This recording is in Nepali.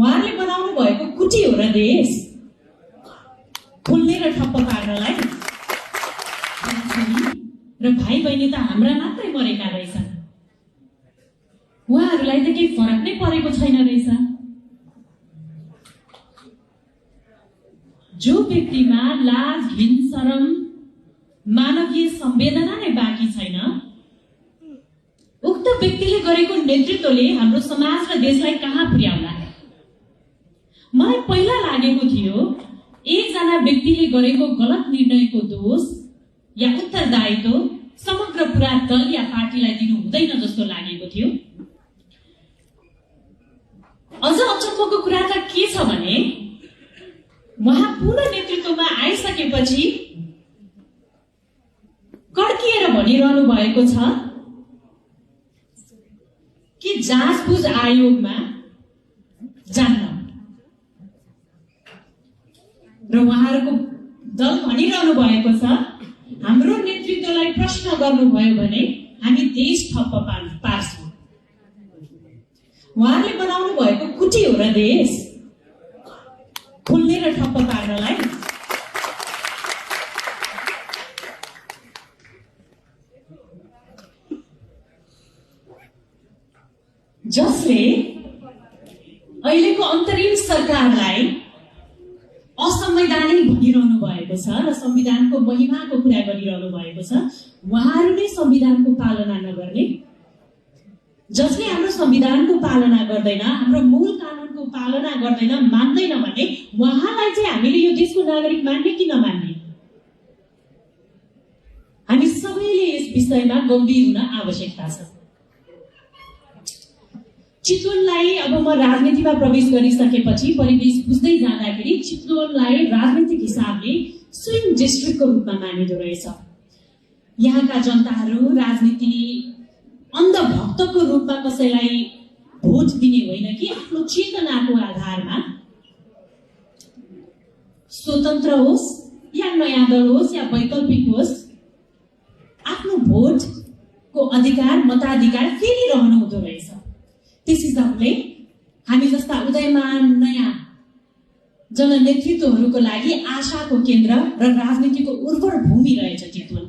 उहाँले बनाउनु भएको कुटी हो र देश फुल्ने र ठप्प पार्नलाई। र भाइ बहिनी त हाम्रा मात्रै मरेका रहेछन्, उहाँहरूलाई त केही फरक नै परेको छैन रहेछ। जो व्यक्तिमा लाज, घिन, शरम, मानवीय संवेदना नै बाँकी छैन, उक्त व्यक्तिले गरेको नेतृत्वले हाम्रो समाज र देशलाई कहाँ पुर्याउला? मलाई पहिला लागेको थियो एकजना व्यक्तिले गरेको गलत निर्णयको दोष या उत्तरदायित्व समग्र पुरा दल या पार्टीलाई दिनु हुँदैन जस्तो लागेको थियो। अझ अचम्मको कुरा त के छ भने उहाँ पुनः नेतृत्वमा आइसकेपछि कड्किएर भनिरहनु भएको छ कि जाँचबुझ आयोगमा जान्न, र उहाँहरूको दल भनिरहनु भएको छ हाम्रो नेतृत्वलाई प्रश्न गर्नुभयो भने हामी देश ठप्प पार्छौँ। उहाँले बनाउनु भएको कुटी हो र देश फुल्ने र ठप्प पार्नलाई। जसले अहिलेको अन्तरिम सरकारलाई असंवैधानिक भनिरहनु भएको छ र संविधानको महिमाको कुरा गरिरहनु भएको छ, उहाँहरू नै संविधानको पालना नगर्ने, जसले हाम्रो संविधानको पालना गर्दैन, हाम्रो मूल कानुनको पालना गर्दैन, मान्दैन भने उहाँलाई चाहिँ हामीले यो देशको नागरिक मान्ने कि नमान्ने? हामी सबैले यस विषयमा गम्भीर हुन आवश्यकता छ। चितवनलाई अब म राजनीतिमा प्रवेश गरिसकेपछि परिवेश बुझ्दै जाँदाखेरि चितवनलाई राजनीतिक हिसाबले स्विङ डिस्ट्रिक्टको रूपमा मानिँदो रहेछ। यहाँका जनताहरू राजनीति अन्धभक्तको रूपमा कसैलाई भोट दिने होइन कि आफ्नो चेतनाको आधारमा स्वतन्त्र होस् या नयाँ दल होस् या वैकल्पिक होस्, आफ्नो भोटको अधिकार, मताधिकार फेरिरहनु हुँदो रहेछ। त्यस हिसाबले हामी जस्ता उदयमान नयाँ जननेतृत्वहरूको लागि आशाको केन्द्र र राजनीतिको उर्वर भूमि रहेछ चितवन।